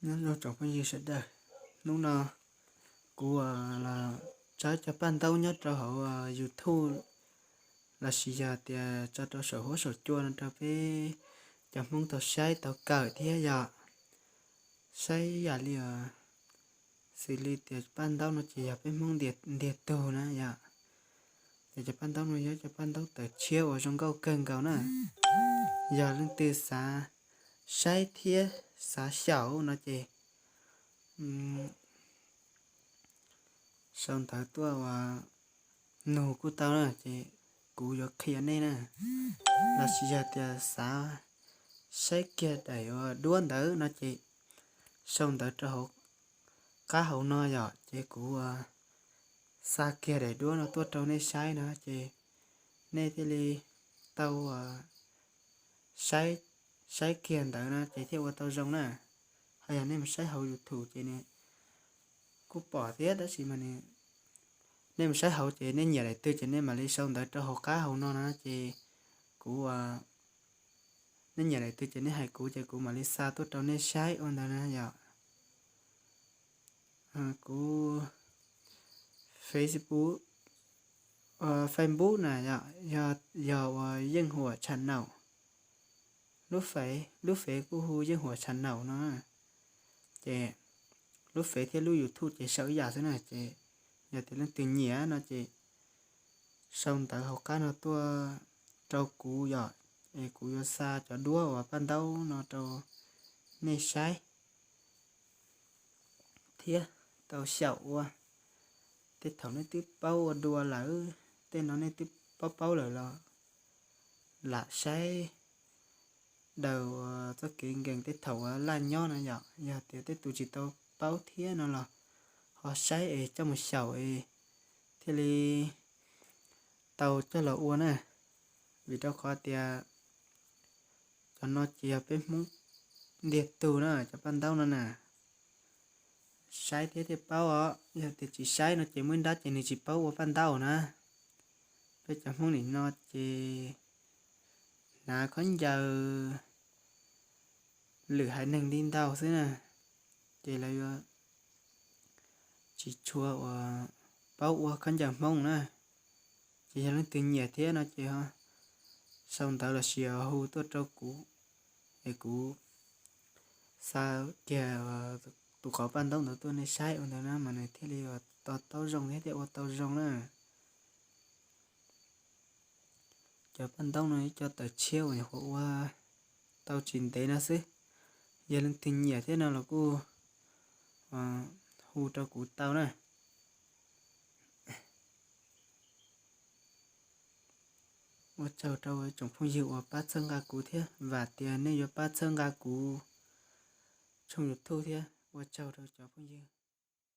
Nyob zoo tsoom phooj ywg sawv daws, hnub no kuv los tso cov paj ntaub nyob rau hauv YouTube los sis yog tias tso rau saum huab saum cua no rau peb cov Hmoob tau saib tau kawm thiab yom. Saib yam li xws li tias paj ntaub no ces yog peb Hmoob ntiag tug na yom. Ces cov paj ntaub no yog cov paj ntaub tawm tshiab uas zoo nkauj kawg nkaus na. Yog leej twg xav saib thiab xav xyaum no ces sau ntawv tuaj uas nug kuj tau na, ces kuv yuav qhia nej na. Los sis yog tias xav saib kiag daim uas duab ntawd no ces sau ntawv rau hauv qab hauv no yom, ces kuv xa kiag daim duab no tuaj rau nej saib no ces nej thiaj li tau saib, saib kiag ntawd no ces thiaj ua tau zoo na. Ho yog nej mus saib hauv YouTube ces nws kuj pom thiab tab sis mas nej mus saib hauv ces nej nyiam daim twg ces nej mam li sau ntawv rau hauv qab hauv no na ces kuv, nej nyiam daim twg ces nej hais kuv ces kuv mam li xa tuaj rau nej saib ua ntawd na yom. Kuv Facebook, Facebook na yog, yog uas Yeej Huam Channel. Lub Fev, lub Fev kuj hu Yeej Huam Channel no. Ces lub Fev thiab lub YouTube ces sau ib yam xwb na ces yog tias leej twg nyiam no ces sau ntawv hauv qab no tuaj rau kuv yom, es kuv yuav xa cov duab uas paj ntaub no rau nej saib thiab tau xyaum ua. Tej thaum nej twb paub ua dua lawm, tej no nej twb paub paub lawm los lam saib daws txoj kev nkees tej thaum uas laj nyob no yom. Yog tias tej tus tsis tau paub thiab no los ho saib es coj mus xyaum es thiaj li tau coj los ua na. Vim rau qhov tias cov no ces yog peb Hmoob ntiag tug na, cov paj ntaub no na. Saib thiab thiaj paub os, yog tias tsis saib no ces muaj ib nrab ces nws tsis paub ua paj ntaub na. Peb cov Hmoob nim no ces hnav khaub ncaws lwm haiv neeg li ntau xwb na, ces lawv yuav tsis tshua uas paub ua khaub ncaws Hmoob na. Ces yog leej twg nyiam thiab no ces sau ntawv los sis hu tuaj rau kuv, es kuv xa kiag tus qauv paj ntaub ntawd tuaj nej saib ua ntawd na mas nws thiaj li to taub zoo thiab thiaj ua tau zoo na. Cov paj ntaub no ib co tawm tshiab uas nyuam qhuav ua tau tsis ntev no xwb. Yog leej twg nyiam thiab no los kuj hu rau kuv tau na. Ua tsaug rau tsoom phooj ywg uas pab txhawb nqa kuv thiab vam tias nej yuav pab txhawb nqa kuv tshooj YouTube thiab. Ua tsaug rau cov phooj ywg.